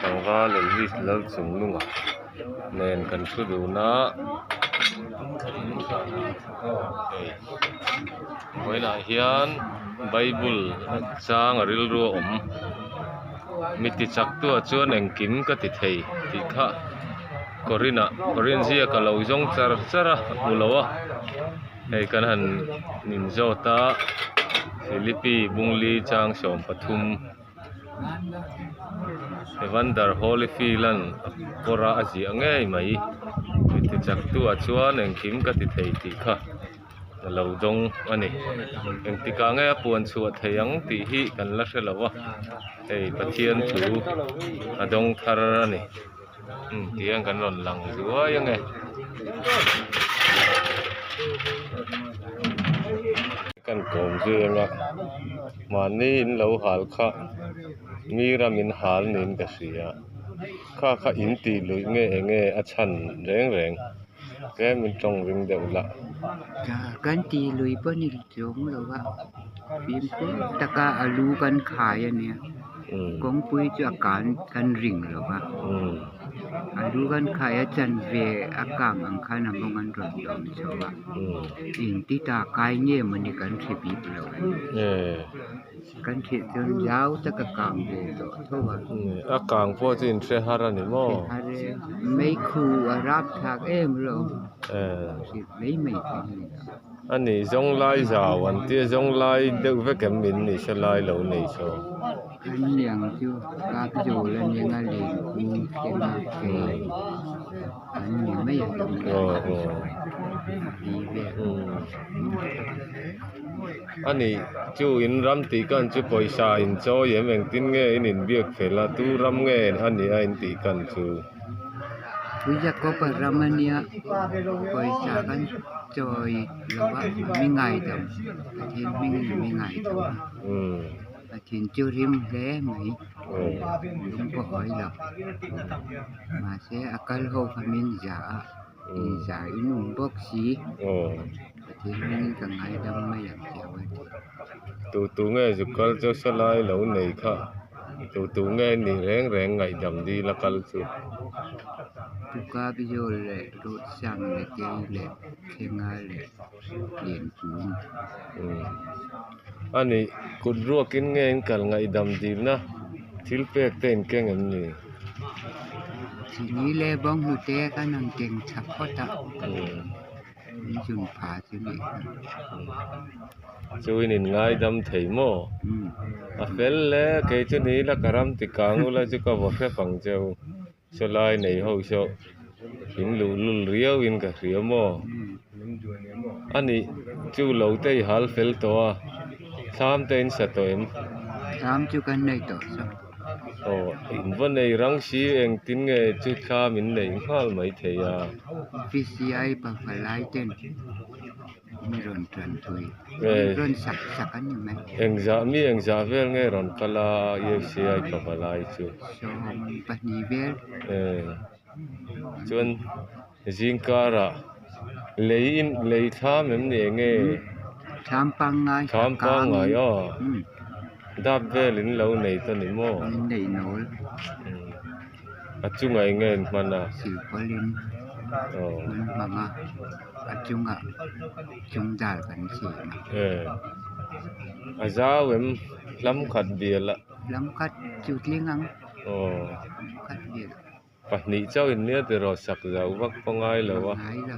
Tlangval Elvis Lalchungnunga nen kan thu dun a hei vawiinah hian bible chang a rilru a awm mi ti chak tu ah chuan engkim ka ti thei tih kha Korin ah Korin ziak a lo zawng char char a a hmu lo a hei kan han inzawt a Philippi bungli chang 13. Evander Holyfield an a kawr a a ziah ngei mai mi ti chak tu ah chuan engkim ka ti thei tih kha a lo dawng a ni engtik ah nge a puan chhuah thei ang tih hi kan la hre lo a hei Pathian thu a dawng thar a ni umm tihian kan rawn lang zuai ange. Kan kawm zui anga mahni in lo hal kha mi ram in hal niin ka hria kha kha in tih luih nge eng nge a chhan reng reng tlem in tawng ring deuh lah. Kan tih lui pawh ni chuang lo a fimkhur taka a lu kan khai a nia kawngpui chu a kan kan ring lo va a lu kan khai a chanve a kang ang khan a mawng an rawn dawm chho a engti ta kai nge mawni kan hre bik lo kan hrih chuan zau taka kang ve tawh tho a. A kang pawh chu inhre har a ni maw? Hre har e meikhu a rap thlak em alawm hrilh mai mai theih a ni lo. A ni zawng lai zau an tia zawng lai deuh vek em min ni se lai lo nei saw. An liang chu kap zawl a nia nga len kung thleng a kei an ni mai a zawng lai li vel. A ni chu in ram tih kan chu pawisa in chawi em engtin nge in inbiak fel a tu ram nge a ni a in tih kan chu. Puia kawpa ram a nia pawisa kan chawi lo va mi ngaidam Pathian hmingin mi ngaidam a. Pathian chu rim hle mai lung pawh a awih lo mahse a kal ho kha min za a inza in awm bawk si Pathian hmingin ka ngaidam mai ang che u a ti. Tu tu nge zu kal chu salai lo nei kha tu tu nge nih reng reng ngaihdam dil a kal chu. Tuka bizawl leh Ruatsang leh Kei leh Thlenga leh Lianpui. A nih, kut ruakin nge in kal ngaihdam dilna thil pek te in keng em ni? Chini leh bawnghnute kan han keng tha phawt a, min zun pha chu nih kha. Chu in in ngaidam thei maw? A fel hle, kei chu ni ila ka ram ti kang ula chu ka vaw hrep ang che u. Sawlai nei ho saw in luh lul riau in ka hria maw? A nih chu lo te i hal fel tawh a, thlam te in sa tawh em? Thlam chu kan nei tawh saw. Aw, in va nei rang si engtin nge chu thlam in nei nghal mai thei a? PCI pavalai ten. Mi rawn tan thui rawn sak sak a ni mai. Engzah mi engzah vel nge rawn kal a UCI pavalai chu? 12 vel. Chuan zingkarah lei in lei thlam em ni enge? Thlam pangngai. Thlam pangngai aw. Dap vel in lo nei ta ni maw? Min nei nawl. A chungah enge in hman a? Silpawlin an hmang a, a chungah chung dal kan siam a. E, a zau em hlam khat bial a. Hlam khat chu tling ang. Aw. Hlam khat bial. Pahnih chauh in nia tiraw sak zauh vak pawh ngai lo a. Ngai lo.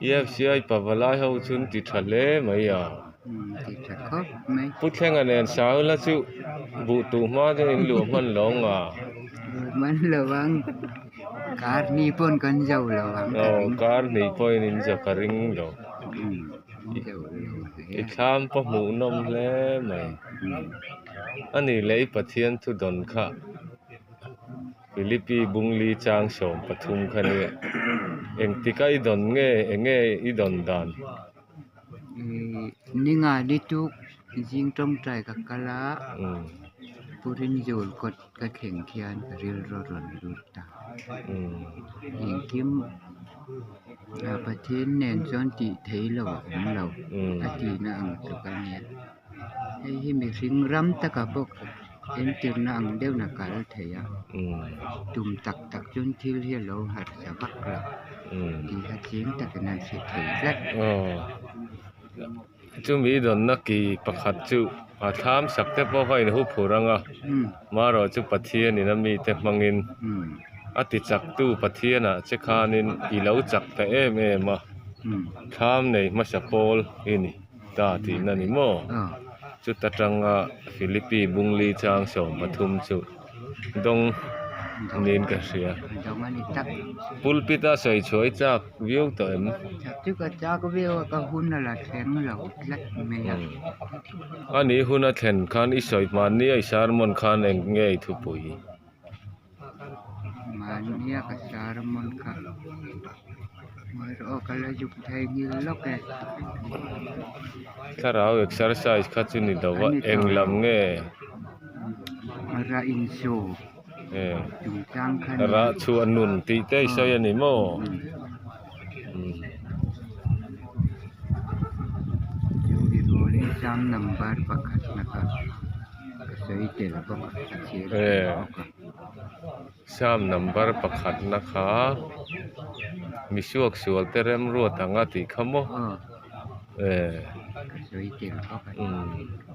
EFCI pavalai ho chu an ti tha hle mai a. Ti tha khawp mai. Pu Thlenga nen Saula chu buh tuh hma chu in luah hman lo ang a. Luah hman lo ang. Kar hnih pawn kan zo lo ang ka ring. Aw kar hnih pawhin in zo ka ring lo. I thlam pawh hmuh nawm hle mai. A nih leh i Pathian thu dawn kha. Philippi Bungli chang 13 kha nia. Engtika i dawn nge enge i dawn dan? Ninga ni tuk zing tawngtai ka kal a, Purinzul kawt ka thleng khian ka rilru rawn lut ta. Engkim Pathian nen chuan tih theih lo a awm lo a tihna ang tluk a nia. Hei hi mihring ram taka bawk. Entirna ang deuhin a kal thei a, tum tak tak chuan thil hi a lo harsa vak lo tih kha chiang takin an hre thei tlat. Chumi dawnna ki pakhat chu a thlam sak te pawh kha inhu phur ang a, marawh chu Pathianin a mite hmangin a ti chaktu Pathianah che khanin i lo chak ta em em a, thlam nei hmasa pawl i ni. Ta tihna ni maw? Chuta tanga Philippi Bungli chang 13 chu dawng niin ka hria. Pulpit a sawi chhuai chak viau tawh em? A nih hun a thlen khan i sawi hmanni a i sermon khan eng nge i thupui? Mahnia ka sermon kha ngawi rawh aw ka la zuk thei nghil lawk e. Thlarau exercise kha chu ni lo a eng lam nge? Rah insu chungchang kha ni. Rah chhuah nun tih te i sawi a ni maw? Chu i rawn exam number pakhat na kha. Ka sawi tel bawk a, ka chhiar tel bawk a. Sam number pakhat na kha misuak sual te remruat ang a tih kha maw? Ka sawi tel bawk a,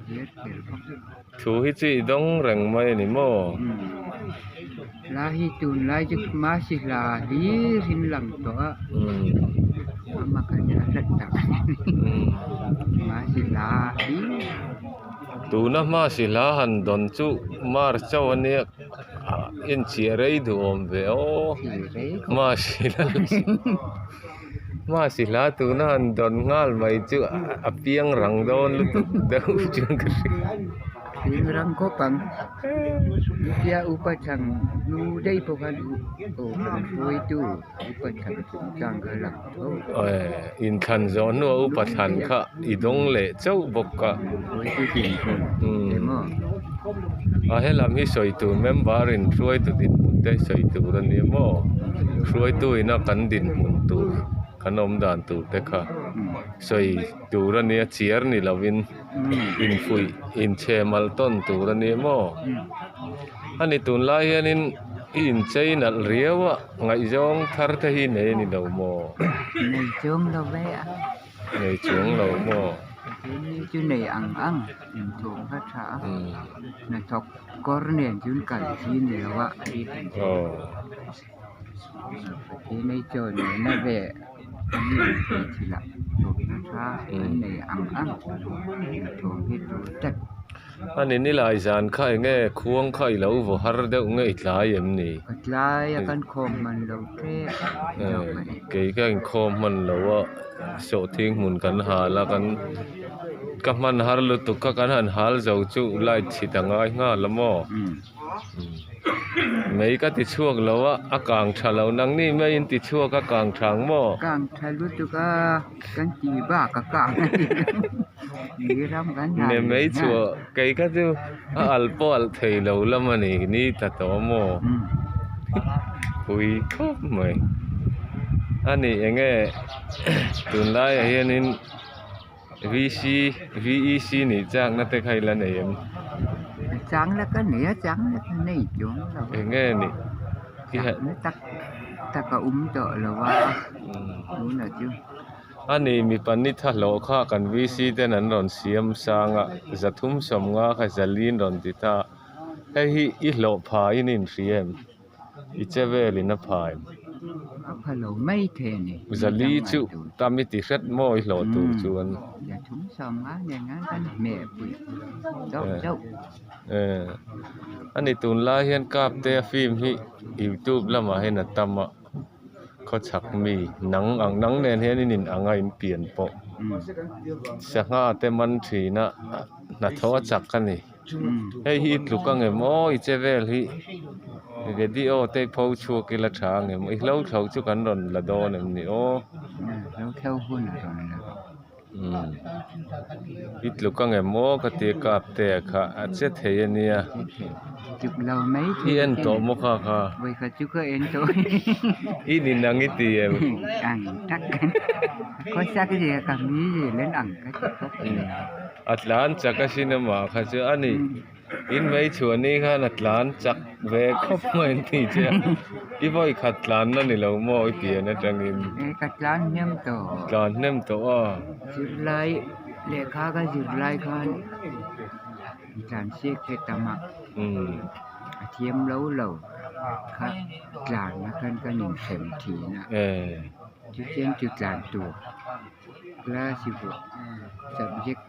chhiar tel bawk. Thu hi chu i dawng reng mai a ni maw? Hla hi tunlai chu Masi hla hlir in lang tawh a, ama kha a hlat tak a ni. Masi hla hlir. Tuna hma si hla han dawn chu mar chauh a nia inchhiah rei duh awm ve aw hma si hla hma si hla tuna han dawn nghal mai chu a piang rang dawn lutuk deuh chuan ka hria. Piang rang khawp ang chutia upa chhang hnu daih pawh khan aw kan hruaitu. Upa thlan chungchang kha lang tho. Inthlan zawh hnuah upa thlan kha i dawng leh chauh bawk a. A helam hi sawi tur member in hruaitu dinhmun te sawi tur a ni maw? Hruaitu ina kan dinhmun tur kan awm dan tur te kha sawi tur a nia chiar ni lovin infuih inchhemal tawn tur a ni maw? Ani tunlai hianin i inchei nalh riau a. Ngaihzawng thar te hi nei a ni lo maw? Nei chuang lo ve a. Nei chuang lo maw? Pathian hi chu nei ang ang inthawm kha tha a. Hnathawk kawr nen chuan kal chi ni lo a. Pathian hi chuan nena ve an nei thei thil ah thawm kha tha an nei ang ang inthawm hi tur tlat. A ni nilai zan kha eng nge khuang kha i lo vaw har deuh nge i tlai em ni? Ka tlai a kan khawm hman lo tep zawk a ni. Kei ka inkhawm hman lo a, sawhthing hmun kan hal a, kan ka hman har lutuk kha kan han hal zo chu light chhit a ngai nghal a maw? Mei ka ti chhuak lo a, a kang tha lo nang ni mai in ti chhuak a kang tha ang maw? Kang tha lutuk a, kan ti bak a kang a ni. Ni ram kan hal Ne mei chhuah kei kha chu a al pawh alh thei lo lam a ni, ni ta tawh a maw? Pui khawp mai. A ni eng nge tunlaiah hianin VC VEC nih chakna te kha i la nei em? Chang la ka nei a, chang la ka nei chuang lo. Eng nge nih? Chakna tak tak a awm tawh lo a, tunah chu. A ni mipa ni tha hlawh kha kan VC ten an rawn siam sang a, 350 kha zalin rawn ti ta. Hei hi i hlawh pha in i inhria em? I che velin a pha em? A pha lo mai thei a ni. 400 chu tam i ti hret maw i hlawh tur chuan. 350 nen khan kan hmeh pui deuh deuh. A ni tunlai hian kap te a film hi youtube lamah hian a tam a, khawchhak mi nang ang nang nen hian in in ang a in pian pawh. Sangha te man thin a hnathawh a chak a ni. Hei hi i tluk ang em aw i che vel hi video te pho chhuak ila tha ang em i hlo thlo chu kan rawn la dawn em ni aw i tluk ang em aw ka tia kap te a kha a che thei a nia i en tawh maw kha kha i nin ang i ti em. A tlan chak a sin amah kha chu a ni. In mei chhuah ni khan a tlan chak ve khawp mai an ti che a, i vawi khat tlanna ni lo maw i pian atangin. Ka tlan hnem tawh. Tlan hnem tawh a. Zirlai lehkha ka zirlai khan tlan siak the tam a, a thiam lo lo kha tlanna khan kan inhrem thin a, chuchian chu tlan tur. Class i vuah subject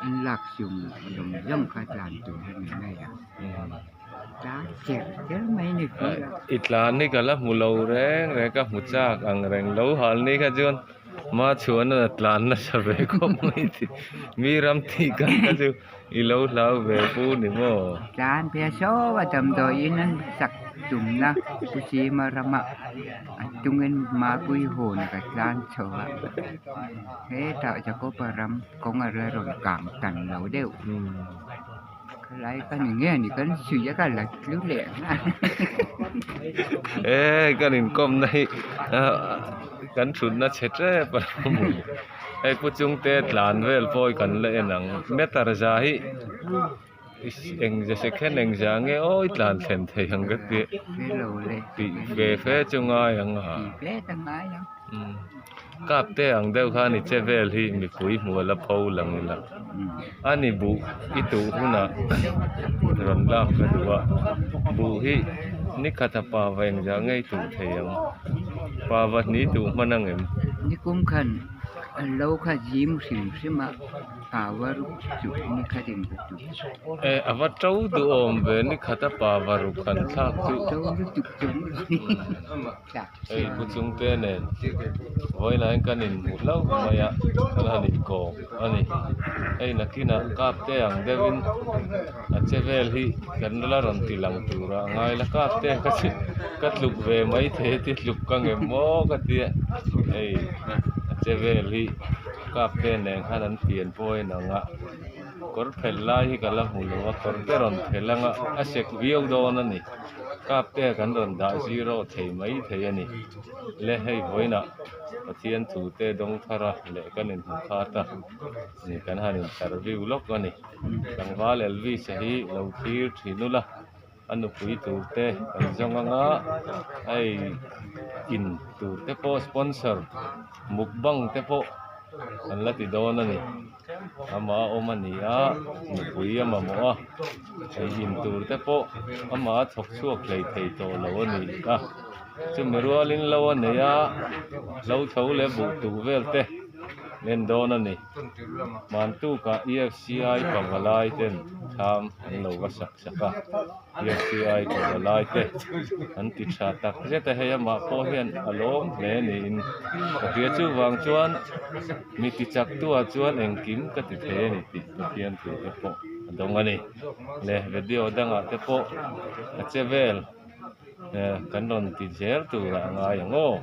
an lak chung zawng zawng kha tlan tur a ni mai a, tlan cher cher mai ni pui a. I tlan hi ka la hmu lo reng reng ka hmu chak ang reng lo hal ni kha chuan ma chhuahna a tlan nasa ve khawp mai tih mi ram tih kha kha chu i lo hlau ve pu ni maw. Tlan phei saw a damdawiin an sak tumna Pu Sima rama. A tungin mapui hawn ka tlan chho a, hetah Jacob-a ram kawng a la rawn kang tan lo deuh. Khalai ka ni nge ni kan suih a ka la tlu leh nghal. E kan inkawmna hi kan thutna chhe tep a lo hmu. Hei pu chungte tlan vel pawh hi kan la en ang meter za hi. Eng ze second eng za nge aw i tlan thlen thei ang ka ti tih ve fe chu ngai ang a kap te ang deuh khan i che vel hi mipui hmuh a la pho lang ila a ni buh i tuh hunah rawn lak ka duh a buh hi ni khat a pa va eng za nge i tuh thei ang pa va hni tuh hman ang em. Nikum khan lo kha zim hrim hrim a. Power chu ni khat in ka tu. E a va to duh awm ve ni khat a power ruk han thlak chu. To lutuk chu tlak Hei pu chungte nen vawiinah hian kan inhmu hlauh mai a kan han inkawm a ni. Hei nakinah kap te ang deuhin a che vel hi kan la rawn ti lang tur a ngai la kap te ka ka tluk ve mai thei a ti tluk ka ngem maw ka tia hei a che vel hi. Kap te nen khan an pian pawh a inang a, kawr phelh lai hi ka la hmu lo a, kawr te rawn phelh anga a sek viau dawn a ni. Kap te kan rawn dah zero thei mai thei a ni. Le hei vawiinah Pathian thu te dawng thar a leh kan inhmu khat a, ni kan han interview lawk a ni. Tlangval Elvis-a hi lo thlir thin ula. A nupui tur te kan zawng anga hei in tur te pawh sponsor mukbang te pawh an la ti dawn a ni amah a awm a ni a nupui a mamawh a hei in tur te pawh amah a thawk chhuak hlei thei tawh lo a ni a chumi rualin lo a nei a lo tho leh buh tuh vel te en dawn a ni. Mantukah EFCI pavalai ten thlam an lo va sak sak a, EFCI pavalai te an ti tha tak zet a, hei amah pawh hian a lawm hle niin ka hria chuvang chuan mi ti chak tuah chuan engkim ka ti thei a ni tih Pathian thu te pawh a dawng a ni. Le video dangah te pawh a che vel kan rawn ti zel turah a ngai ang aw.